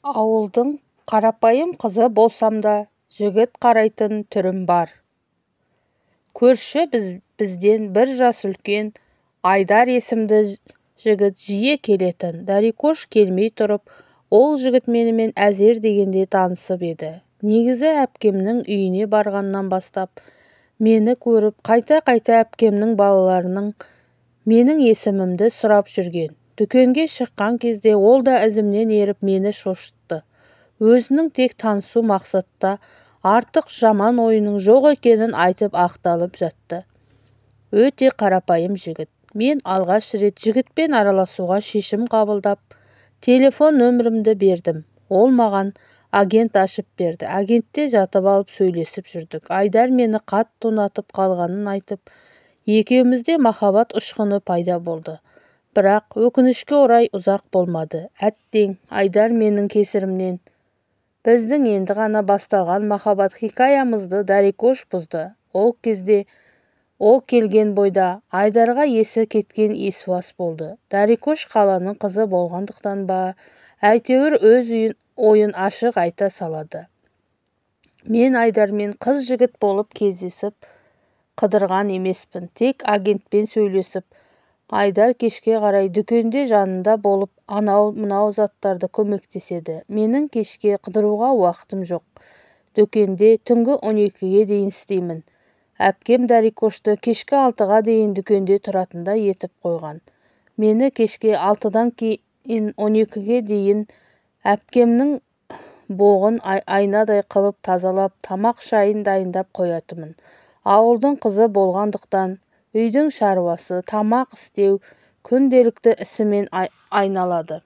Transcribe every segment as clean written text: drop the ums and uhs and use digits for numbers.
Ауылдың қарапайым қызы болсам да, жігіт қарайтын түрім бар. Көрші бізден бір жас үлкен Айдар есімді жігіт жиі келетін. Дарикош келмей тұрып, ол жігіт менімен әзер дегенде танысып еді. Негізі әпкемнің үйіне барғаннан бастап, мені көріп, қайта-қайта әпкемнің балаларының менің есімімді сұрап жүрген. Дүкенге шыққан кезде ол да ізімнен еріп мені шошытты. Өзінің тек танысу мақсатта артық жаман ойының жоқ екенін айтып ақталып жатты. Өте қарапайым жігіт. Мен алғаш рет жігітпен араласуға шешім қабылдап, телефон нөмірімді бердім. Ол маған агент ашып берді. Агентте жатып алып сөйлесіп жүрдік. Айдар мені қатты ұнатып қалғанын айтып, екеумізде махаббат ұшқыны пайда болды. Бірақ өкінішке орай ұзақ болмады. Әттең, Айдар менің кесірімнен біздің енді ғана басталған махаббат хикаямызды Дарикош бұзды. Ол кезде ол келген бойда Айдарға есі кеткен есуас болды. Дарикош қаланың қызы болғандықтан ба, әйтеуір өз ойын ашық айта салады. Мен Айдармен қыз жігіт болып кездесіп қыдырған емеспін. Тек агентпен сөйлесіп, Айдар кешке қарай дүкенде жанында болып, анау-мынау заттарды көмектеседі. Менің кешке қыдыруға уақытым жоқ. Дүкенде түнгі 12-ге дейін істеймін. Әпкем Дарикошты кешкі 6-ға дейін дүкенде тұратындай етіп қойған. Мені кешке 6-дан кейін 12-ге дейін әпкемнің боғын айнадай қылып тазалап, тамақ шайын дайындап қоятынмын. Ауылдың қызы болғандықтан үйдің шаруасы, тамақ істеу күнделікті ісімен айналады.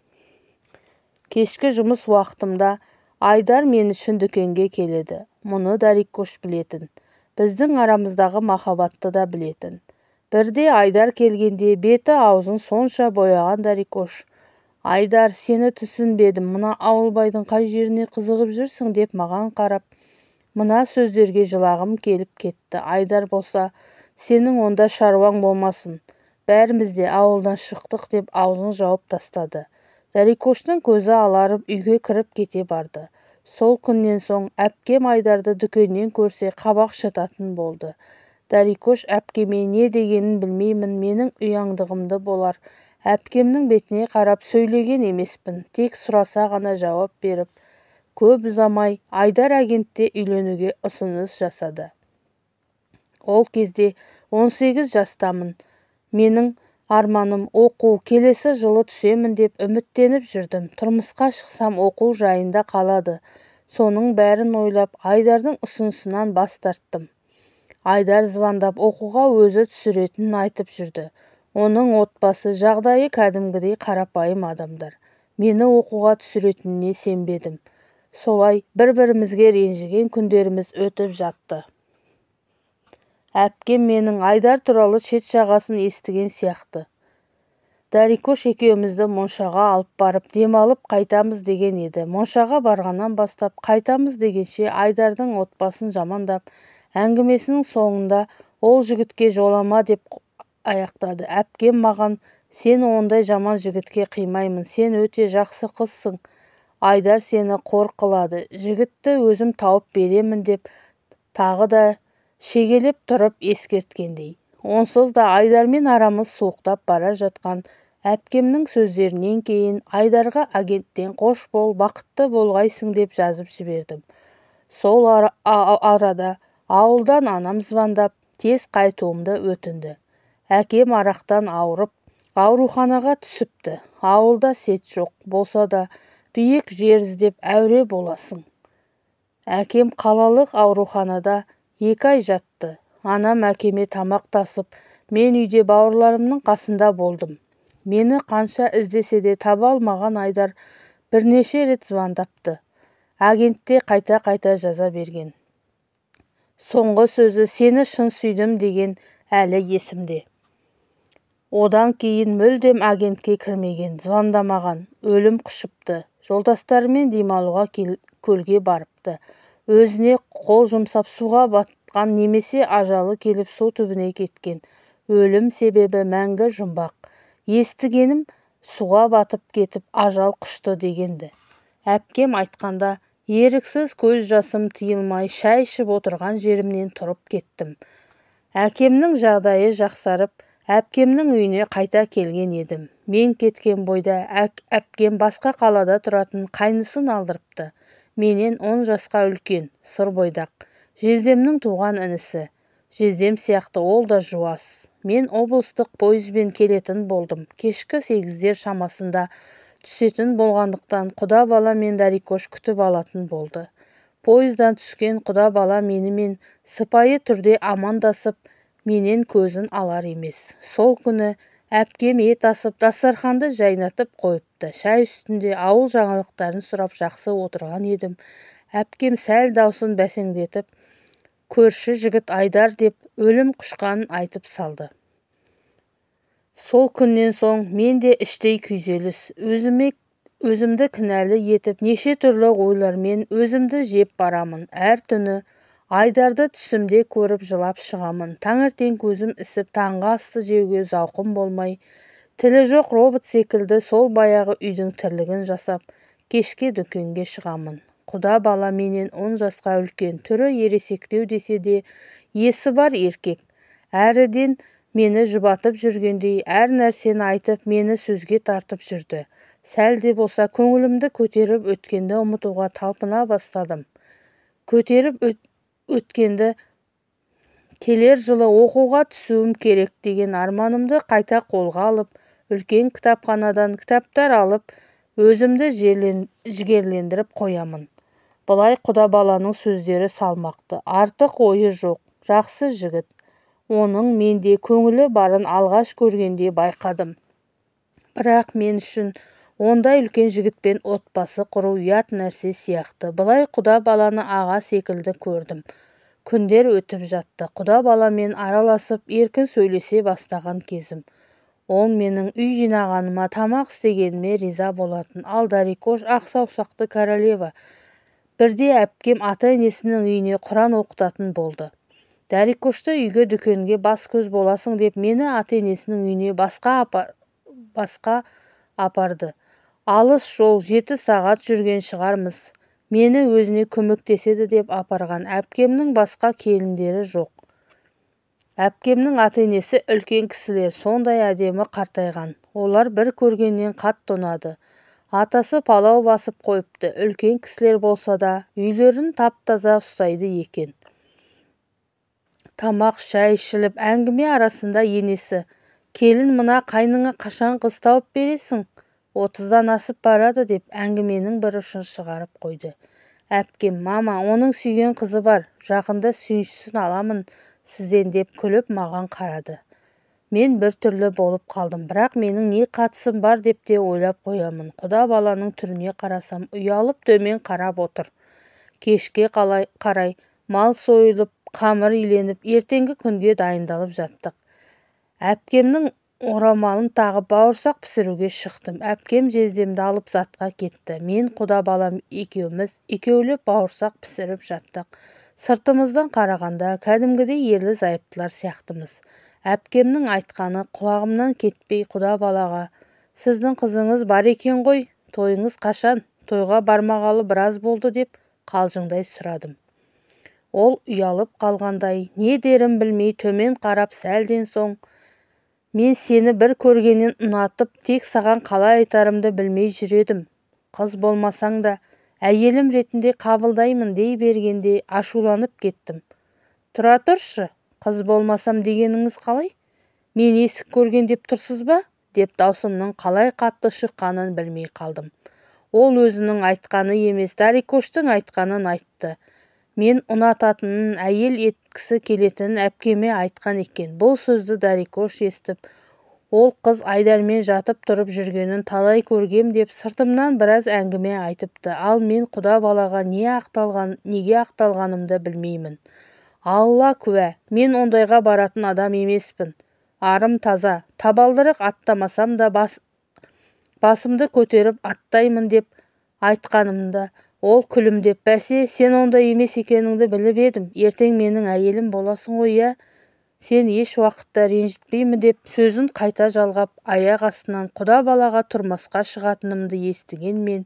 Кешкі жұмыс уақытымда Айдар мен үшін дүкенге келеді. Мұны Дарикош білетін. Біздің арамыздағы махаббатты да білетін. Бірде Айдар келгенде беті аузын сонша бояған Дарикош: «Айдар, сені түсінбедім, мына ауылбайдың қай жеріне қызығып жүрсің?» деп маған қарап, мына сөздерге жылағым келіп кетті. Айдар болса, «Сенің онда шаруаң болмасын, бәріміз де ауылдан шықтық» деп аузын жауып тастады. Дарикоштың көзі аларып үйге кіріп кете барды. Сол күннен соң әпкем Айдарды дүкеннен көрсе қабақ шытатын болды. Дарикош әпкеме не дегенін білмеймін, менің ұяңдығымды болар. Әпкемнің бетіне қарап сөйлеген емеспін, тек сұраса ғана жауап беріп, көп ұзамай Айдар агентте үйленуге ұсыныс жасады. Ол кезде 18 жастамын. Менің арманым оқу, келесі жылы түсемін деп үміттеніп жүрдім. Тұрмысқа шықсам оқу жайында қалады. Соның бәрін ойлап, Айдардың ұсынысынан бас тарттым. Айдар звондап оқуға өзі түсіретінін айтып жүрді. Оның отбасы жағдайы кәдімгідей қарапайым адамдар. Мені оқуға түсіретініне сенбедім. Солай бір-бірімізге ренжіген күндеріміз өтіп жатты. Әпкем менің Айдар туралы шет жағасын естіген сияқты. Дарикош екеумізді моншаға алып барып, демалып қайтамыз деген еді. Моншаға барғаннан бастап қайтамыз дегенше Айдардың отбасын жамандап, әңгімесінің соңында ол жігітке жолама деп аяқтады. Әпкем маған: «Сен ондай жаман жігітке қимаймын, сен өте жақсы қызсың. Айдар сені қор қылады, жігітті өзім тауып беремін» деп тағы да шегелеп тұрып ескерткендей. Онсыз да Айдармен арамыз суықтап бара жатқан әпкемнің сөздерінен кейін Айдарға агенттен қош бол, бақытты болғайсың деп жазып жібердім. Сол арада ауылдан анам звондап, тез қайтуымды өтінді. Әкем арақтан ауырып, ауруханаға түсіпті. Ауылда сет жоқ, болса да биік жер іздеп әуре боласың. Әкем қалалық ауруханада 2 ай жатты. Анам әкеме тамақ тасып, мен үйде бауырларымның қасында болдым. Мені қанша іздесе де таба алмаған Айдар бірнеше рет звондапты. Агентте қайта-қайта жаза берген. Соңғы сөзі «сені шын сүйдім» деген әлі есімде. Одан кейін мүлдем агентке кірмеген, звондамаған, өлім құшыпты. Жолдастарымен демалуға көлге барыпты. Өзіне қол жұмсап суға батқан немесе ажалы келіп су түбіне кеткен. Өлім себебі мәңгі жұмбақ. Естігенім суға батып кетіп ажал құшты дегенді. Әпкем айтқанда еріксіз көз жасым тыйылмай шай ішіп отырған жерімнен тұрып кеттім. Әкемнің жағдайы жақсарып, әпкемнің үйіне қайта келген едім. Мен кеткен бойда әпкем басқа қалада тұратын қайнысын алдырыпты. Менен 10 жасқа үлкен, сұр бойдақ. Жездемнің туған інісі. Жездем сияқты ол да жуас. Мен облыстық пойызбен келетін болдым. Кешкі 8-дер шамасында түсетін болғандықтан құда бала мен Дарикош күтіп алатын болды. Пойыздан түскен құда бала менімен сыпайы түрде амандасып, менен көзін алар емес. Сол күні әпкем ет асып, дастарханды жайнатып қойыпты. Шай үстінде ауыл жаңалықтарын сұрап жақсы отырған едім. Әпкем сәл даусын бәсеңдетіп, көрші жігіт Айдар деп өлім құшқанын айтып салды. Сол күннен соң мен де іштей күйзеліс, өзімді кінәлі етіп, неше түрлі ойлармен өзімді жеп барамын. Әр түні Айдарды түсімде көріп жылап шығамын. Таңертең көзім ісіп, таңғы асты жеуге зауқым болмай, тілі жоқ робот секілді сол баяғы үйдің тірлігін жасап, кешке дүкенге шығамын. Құда бала менен 10 жасқа үлкен, түрі ересектеу десе де, есі бар еркек. Әріден мені жұбатып жүргендей, әр нәрсені айтып, мені сөзге тартып жүрді. Сәл де болса көңілімді көтеріп өткенді ұмытуға талпына бастадым. Көтеріп өткенді келер жылы оқуға түсуім керек деген арманымды қайта қолға алып, үлкен кітапханадан кітаптар алып, өзімді жігерлендіріп қоямын. Былай құда баланың сөздері салмақты, артық ойы жоқ, жақсы жігіт. Оның менде көңілі барын алғаш көргенде байқадым. Бірақ мен үшін ондай үлкен жігітпен отбасы құру ұят нәрсе сияқты. Былай құда баланы аға секілді көрдім. Күндер өтіп жатты. Құда баламен араласып, еркін сөйлесе бастаған кезім. Ол менің үй жинағаныма, тамақ істегеніме риза болатын. Ал Дарикош ақ саусақты королева. Бірде әпкем ата-енесінің үйіне Құран оқытатын болды. Дарикошты үйге, дүкенге бас-көз боласың деп мені ата-енесінің үйіне басқа апарды. Алыс жол 7 сағат жүрген шығармыз. Мені өзіне көмектеседі деп апарған. Әпкемнің басқа келіндері жоқ. Әпкемнің ата-енесі үлкен кісілер, сондай әдемі қартайған. Олар бір көргеннен қатты ұнады. Атасы палау басып қойыпты. Үлкен кісілер болса да, үйлерін тап-таза ұстайды екен. Тамақ, шай ішіліп, әңгіме арасында енесі: "Келін, мына қайныңа қашан қыз тауып бересің? 30-дан асып барады" деп әңгіменің бір ұшын шығарып қойды. Әпкем: "Мама, оның сүйген қызы бар, жақында сүйіншісін аламын сізден" деп күліп маған қарады. Мен бір түрлі болып қалдым, бірақ менің не қатысым бар деп те ойлап қоямын. Құда баланың түріне қарасам, ұялып төмен қарап отыр. Кешке қарай мал сойылып, қамыр иленіп, ертеңгі күнге дайындалып жаттық. Әпкемнің орамалын тағып бауырсақ пісіруге шықтым. Әпкем жездемді алып затқа кетті. Мен құда балам екеуміз екеулеп бауырсақ пісіріп жаттық. Сыртымыздан қарағанда кәдімгідей ерлі зайыптылар сияқтымыз. Әпкемнің айтқаны құлағымнан кетпей құда балаға: "Сіздің қызыңыз бар екен ғой, тойыңыз қашан? Тойға бармағалы біраз болды" деп қалжыңдай сұрадым. Ол ұялып қалғандай, не дерін білмей төмен қарап сәлден соң: "Мен сені бір көргеннен ұнатып, тек саған қалай айтарымды білмей жүр едім. Қыз болмасаң да әйелім ретінде қабылдаймын" дей бергенде ашуланып кеттім. "Тұра тұршы, қыз болмасам дегеніңіз қалай? Мен есік көрген деп тұрсыз ба?" деп даусымның қалай қатты шыққанын білмей қалдым. Ол өзінің айтқаны емес, Дарикоштың айтқанын айтты. Мен ұнататынын, әйел еткісі келетінін әпкеме айтқан екен. Бұл сөзді Дарикош естіп, ол қыз Айдармен жатып тұрып жүргенін талай көргем деп сыртымнан біраз әңгіме айтыпты. Ал мен құда балаға неге ақталғанымды білмеймін. Алла куә, мен ондайға баратын адам емеспін. Арым таза, табалдырық аттамасам да басымды көтеріп аттаймын деп айтқанымда ол күлімдеп: "Бәсе, сен ондай емес екеніңді біліп едім. Ертең менің әйелім боласың ғой, иә? Сен еш уақытта ренжітпеймін" деп сөзін қайта жалғап, аяқ астынан құда балаға тұрмасқа шығатынымды естіген мен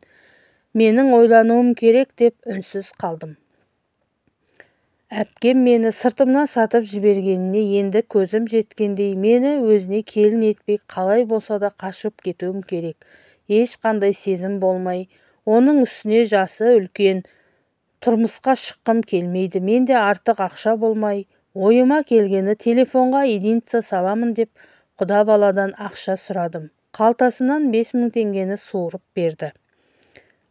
Менің ойлануым керек деп үнсіз қалдым. Әпкем мені сыртымнан сатып жібергеніне енді көзім жеткендей, мені өзіне келін етпей қалай болса да қашып кетуім керек. Ешқандай сезім болмай, оның үстіне жасы үлкен, тұрмысқа шыққым келмейді. Менде артық ақша болмай, ойыма келгені телефонға единица саламын деп құда баладан ақша сұрадым. Қалтасынан 5000 теңгені суырып берді.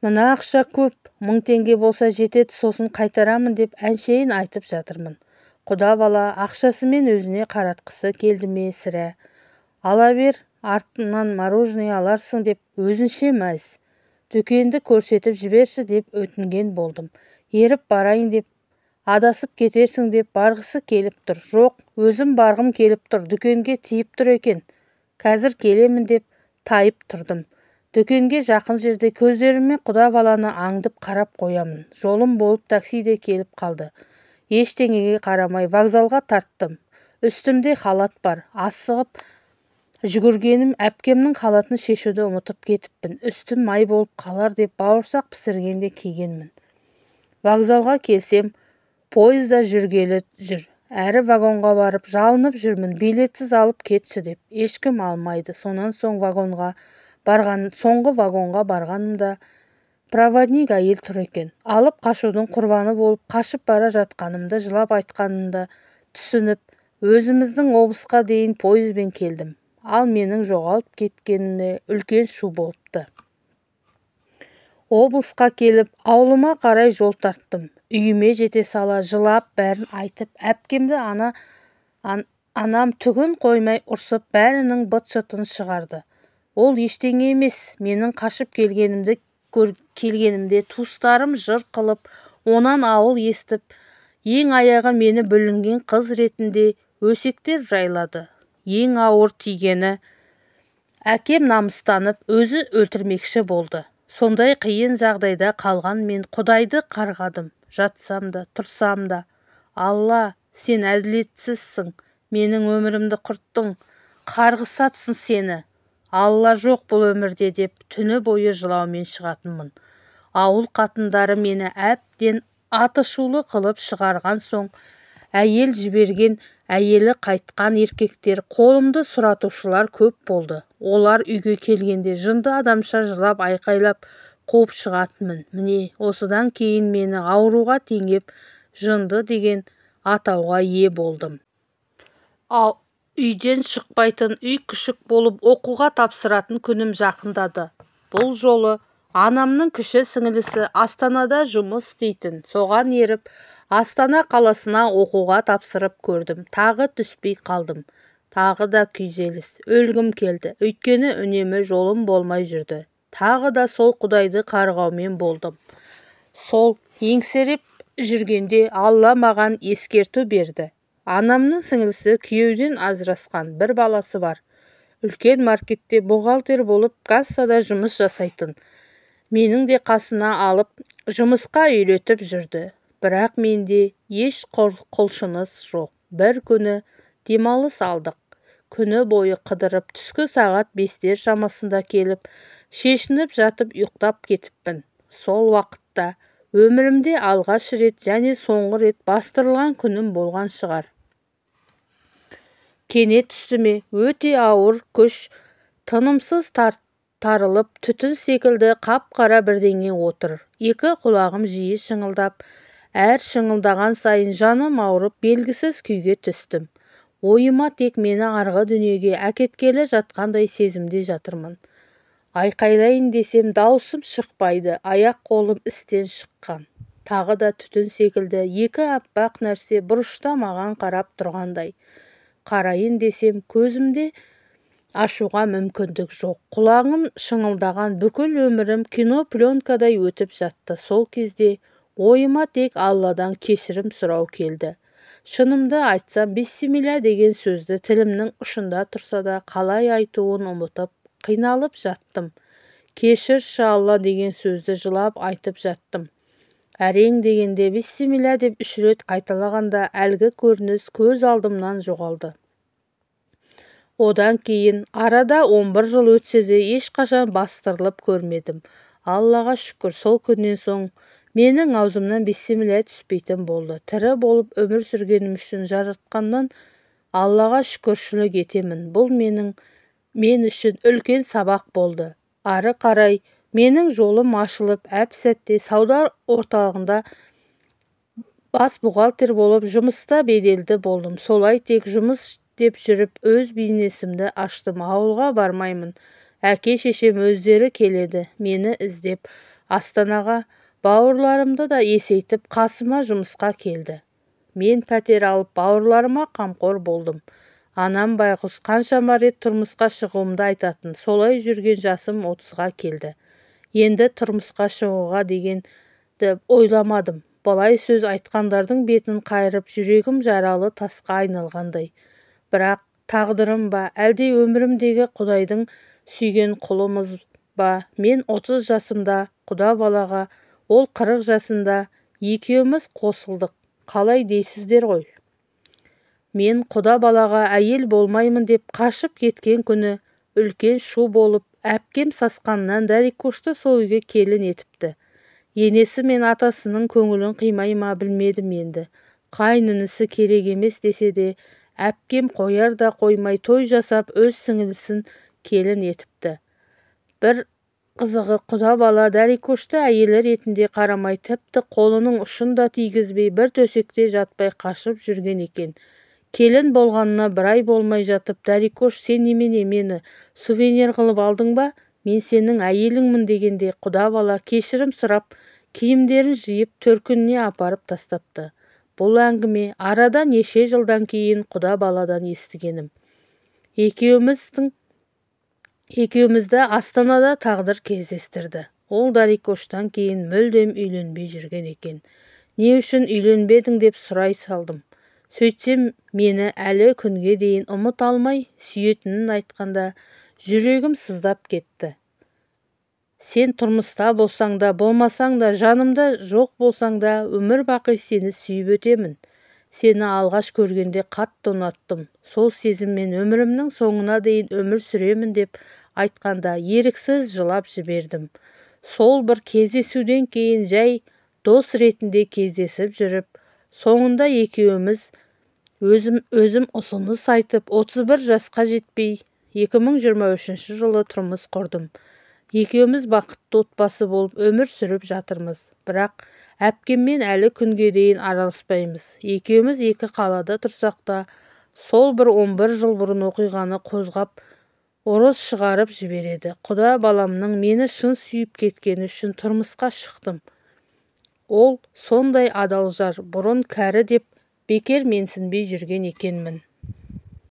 Мына ақша көп, 1000 теңге болса жетеді, сосын қайтарамын деп әншейін айтып жатырмын. Құда бала ақшасымен өзіне қаратқысы келді ме сірә. Ала бер, артынан мороженое аларсың деп өзінше мәз. Дүкенді көрсетіп жіберші деп өтінген болдым. Еріп барайын деп, адасып кетерсің деп барғысы келіп тұр. Жоқ, өзім барғым келіп тұр, дүкенге тиіп тұр екен. Қазір келемін деп тайып тұрдым. Дүкенге жақын жерде көздеріммен құда баланы аңдып қарап қоямын. Жолым болып такси де келіп қалды. Ештеңеге қарамай вокзалға тарттым. Үстімде халат бар. Асығып жүгіргенім әпкемнің халатын шешуді ұмытып кетіппін. Үстім май болып қалар деп бауырсақ пісіргенде кигенмін. Вокзалға келсем, пойызда жүргелі жүр. Әрі вагонға барып жалынып жүрмін, билетсіз алып кетші деп. Ешкім алмайды. Сонан соң соңғы вагонға барғанымда проводник әйел тұр екен. Алып қашудың құрбаны болып қашып бара жатқанымды жылап айтқанымда түсініп, өзіміздің облысқа дейін пойызбен келдім. Ал менің жоғалып кеткеніме үлкен шу болыпты. Облысқа келіп, аулыма қарай жол тарттым. Үйіме жете сала жылап бәрін айтып, әпкемді анам түгін қоймай ұрсып, бәрінің быт-шытын шығарды. Ол ештеңе емес, менің қашып келгенімде туыстарым жыр қылып, онан ауыл естіп, ең аяғы мені бүлінген қыз ретінде өсектер жайлады. Ең ауыр тигені әкем намыстанып, өзі өлтірмекші болды. Сондай қиын жағдайда қалған мен Құдайды қарғадым. Жатсам да, тұрсам да, Алла, сен әділетсізсің, менің өмірімді құрттың, қарғыс атсын сені. Алла жоқ бұл өмірде деп түні бойы жылаумен шығатынмын. Ауыл қатындары мені әбден атышулы қылып шығарған соң, әйел жіберген, әйелі қайтқан еркектер, қолымды сұратушылар көп болды. Олар үйге келгенде жынды адамша жылап айқайлап қуып шығатынмын. Міне, осыдан кейін мені ауруға теңеп, жынды деген атауға ие болдым. Ал үйден шықпайтын үй күшік болып оқуға тапсыратын күнім жақындады. Бұл жолы анамның кіші сіңілісі Астанада жұмыс істейтін. Соған еріп, Астана қаласына оқуға тапсырып көрдім. Тағы түспей қалдым. Тағы да күйзеліс. Өлгім келді. Өйткені үнемі жолым болмай жүрді. Тағы да сол Құдайды қарғаумен болдым. Сол еңсеріп жүргенде Алла маған ескерту берді. Анамның сіңілісі күйеуден ажырасқан бір баласы бар. Үлкен маркетте бухгалтер болып кассада жұмыс жасайтын. Менің де қасына алып жұмысқа үйретіп жүрді. Бірақ менде еш құлшыныс жоқ. Бір күні демалыс алдық. Күні бойы қыдырып, түскі сағат 5-тер шамасында келіп, шешініп жатып ұйықтап кетіппін. Сол уақытта өмірімде алғаш рет және соңғы рет бастырылған күнім болған шығар. Кенет үстіме өте ауыр күш тынымсыз тарылып, түтін секілді қап-қара бірдеңе отыр. Екі құлағым жиі шыңылдап, әр шыңылдаған сайын жаным ауырып, белгісіз күйге түстім. Ойыма тек мені арғы дүниеге әкеткелі жатқандай сезімде жатырмын. Айқайлайын десем даусым шықпайды, аяқ қолым істен шыққан. Тағы да түтін секілді екі аппақ нәрсе бұрышта маған қарап тұрғандай. Қарайын десем көзімде ашуға мүмкіндік жоқ. Құлағым шыңылдаған бүкіл өмірім кино пленкадай өтіп жатты. Сол кезде ойыма тек Алладан кешірім сұрау келді. Шынымды айтсам, бисмилля деген сөзді тілімнің ұшында тұрса да қалай айтуын ұмытып, қиналып жаттым. Кешірші Алла деген сөзді жылап айтып жаттым. Әрең дегенде бисмилля деп 3 рет қайталағанда әлгі көрініс көз алдымнан жоғалды. Одан кейін арада 11 жыл өтсе де ешқашан бастырылып көрмедім. Аллаға шүкір, сол күннен соң менің аузымнан бисмилла түспейтін болды. Тірі болып өмір сүргенім үшін жаратқаннан Аллаға шүкіршілік етемін. Бұл мен үшін үлкен сабақ болды. Ары қарай менің жолым ашылып, әп-сәтте сауда орталығында бас бухгалтер болып жұмыста беделді болдым. Солай тек жұмыс деп жүріп өз бизнесімді аштым. Ауылға бармаймын. Әке-шешем өздері келеді мені іздеп. Астанаға бауырларымды да есейтіп қасыма жұмысқа келді. Мен пәтер алып бауырларыма қамқор болдым. Анам байғұс қаншама рет тұрмысқа шығуымды айтатын. Солай жүрген жасым 30-ға келді. Енді тұрмысқа шығуға дегенді ойламадым. Былай сөз айтқандардың бетін қайырып, жүрегім жаралы тасқа айналғандай. Бірақ тағдырым ба, әлде өмірімдегі Құдайдың сүйген құлымыз ба, мен 30 жасымда құда балаға, ол 40 жасында екеуміз қосылдық. Қалай дейсіздер ғой? Мен құда балаға әйел болмаймын деп қашып кеткен күні үлкен шу болып, әпкем сасқаннан Дәрикошты сол үйге келін етіпті. Енесі мен атасының көңілін қимай ма білмедім енді. Қайын інісі керек емес десе де, әпкем қояр да қоймай той жасап өз сіңілісін келін етіпті. Бір қызығы, құда бала Дәрикошты әйелі ретінде қарамай, тіпті қолының ұшын да тигізбей, бір төсекте жатпай қашып жүрген екен. Келін болғанына бір ай болмай жатып, Дәрикош, сен немене мені сувенир қылып алдың ба? Мен сенің әйеліңмін дегенде құда бала кешірім сұрап, киімдерін жиып төркініне апарып тастапты. Бұл әңгіме арада неше жылдан кейін құда баладан естігенім. Екеумізді Астанада тағдыр кездестірді. Ол Дәрикоштан кейін мүлдем үйленбей жүрген екен. Не үшін үйленбедің деп сұрай салдым. Сөйтсем, мені әлі күнге дейін ұмыта алмай сүйетінін айтқанда жүрегім сыздап кетті. Сен тұрмыста болсаң да, болмасаң да, жанымда жоқ болсаң да, өмір бақи сені сүйіп өтемін. Сені алғаш көргенде қатты ұнаттым. Сол сезіммен өмірімнің соңына дейін өмір сүремін деп айтқанда еріксіз жылап жібердім. Сол бір кездесуден кейін жай дос ретінде кездесіп жүріп, соңында екеуміз өзім ұсыныс айтып, 31 жасқа жетпей 2023 жылы тұрмыс құрдым. Екеуміз бақытты отбасы болып өмір сүріп жатырмыз. Бірақ әпкеммен әлі күнге дейін араласпаймыз. Екеуміз екі қалада тұрсақ та, сол бір 11 жыл бұрын оқиғаны қозғап, ұрыс шығарып жібереді. Құда баламның мені шын сүйіп кеткені үшін тұрмысқа шықтым. Ол сондай адал жар, бұрын кәрі деп бекер менсінбей жүрген екенмін.